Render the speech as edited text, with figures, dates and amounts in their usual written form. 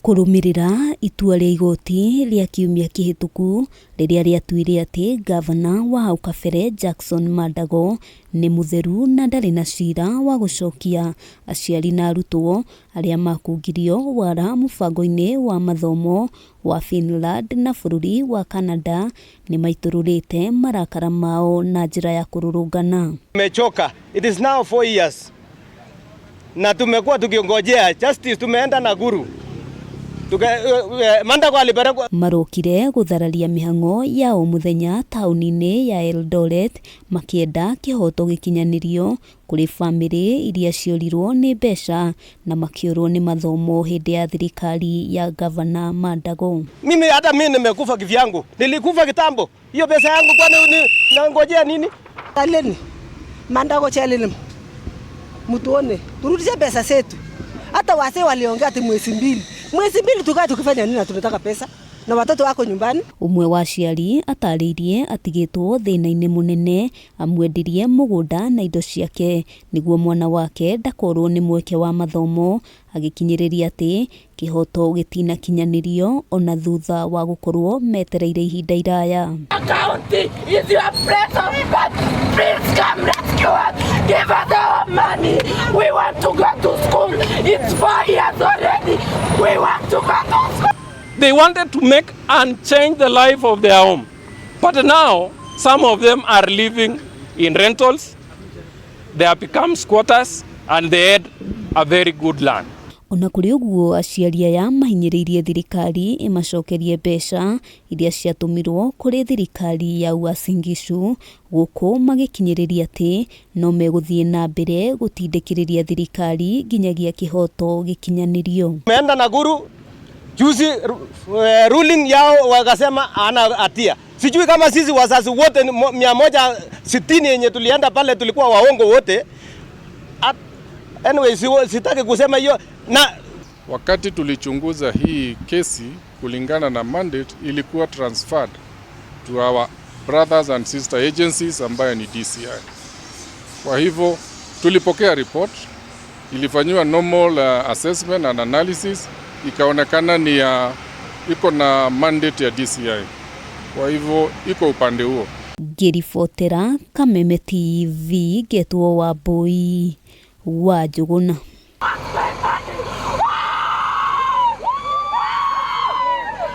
Kũrũmĩrĩra itua rĩa igoti rĩa kiumia kĩhĩtũku rĩrĩa rĩatuire atĩ ngavana wa hau kabere Jackson Mandago nĩ mũtheru na ndarĩ na cira wa gũcokia, aciari na arutwo arĩa makungirio wara mũbango-inĩ wa mathomo wa Finland na bũrũri wa Canada nĩ maitũrũrĩte marakara mao na njĩra ya kũrũrũngana. Tumechoka. It is now 4 years na tumekuwa tukiongojea justice. Tumeenda Nakuru Mandago alipelekwa. Marokire gũthararia mĩhang'o ya o mũthenya taũni-inĩ ya Eldoret makĩenda kĩhoto gĩkinyanĩrio kũrĩ bamĩrĩ iria ciorirwo nĩ mbeca na makĩũrwo nĩ mathomo hĩndĩ ya thirikari ya Gavana Mandago. Mimi hata mimi nimekufa kivyangu, nilikufa kitambo. Hiyo pesa yangu kwani nangojea nini? Aleni Mandago chelini, mtuone turudishe pesa zetu. Hata wazee waliongea ati mwezi 2, mwezi 2 tukae tukifanya nini? Na tunataka pesa na watoto wako nyumbani. Ũmwe wa aciari atarĩirie atigĩtwo thĩna-inĩ mũnene amwendirie mũgũnda na indo ciake nĩguo mwana wake ndakorwo nĩ mweke wa mathomo, agĩkinyĩrĩria atĩ kĩhoto gĩtinakinyanĩrio ona thutha wa gũkorwo metereire ihinda iraya. County is your place of birth. Please come rescue us. Give us our money. We want to go to school. It's 4 years already. We want to go to school. They wanted to make and change the life of their home. But now, some of them are living in rentals. They have become squatters and they had a very good land. Ona kũrĩ ũguo, aciari aya mahinyĩrĩirie thirikari ĩmacokerie mbeca iria ciatũmirwo kũrĩ thirikari ya Uasin Gishu, gũkũ magĩkinyĩrĩria atĩ no megũthiĩ na mbere gũtindĩkĩrĩria thirikari nginyagia kĩhoto gĩkinyanĩrio. Tumeenda Nakuru juzi, ruling yao wakasema ana hatia. Sijui kama sisi wazazi wote 160 yenye tulienda pale tulikuwa waongo wote. Anyway, sitaki kusema hiyo na. Wakati tulichunguza hii kesi kulingana na mandate, ilikuwa transferred to our brothers and sister agencies ambayo ni DCI. Kwa hivyo tulipokea report, ilifanyiwa normal assessment and analysis, ikaonekana ni ya iko na mandate ya DCI. Kwa hivyo iko upande huo. Ngĩribotera Kameme TV, ngetwo Wambui wa Njũgũna.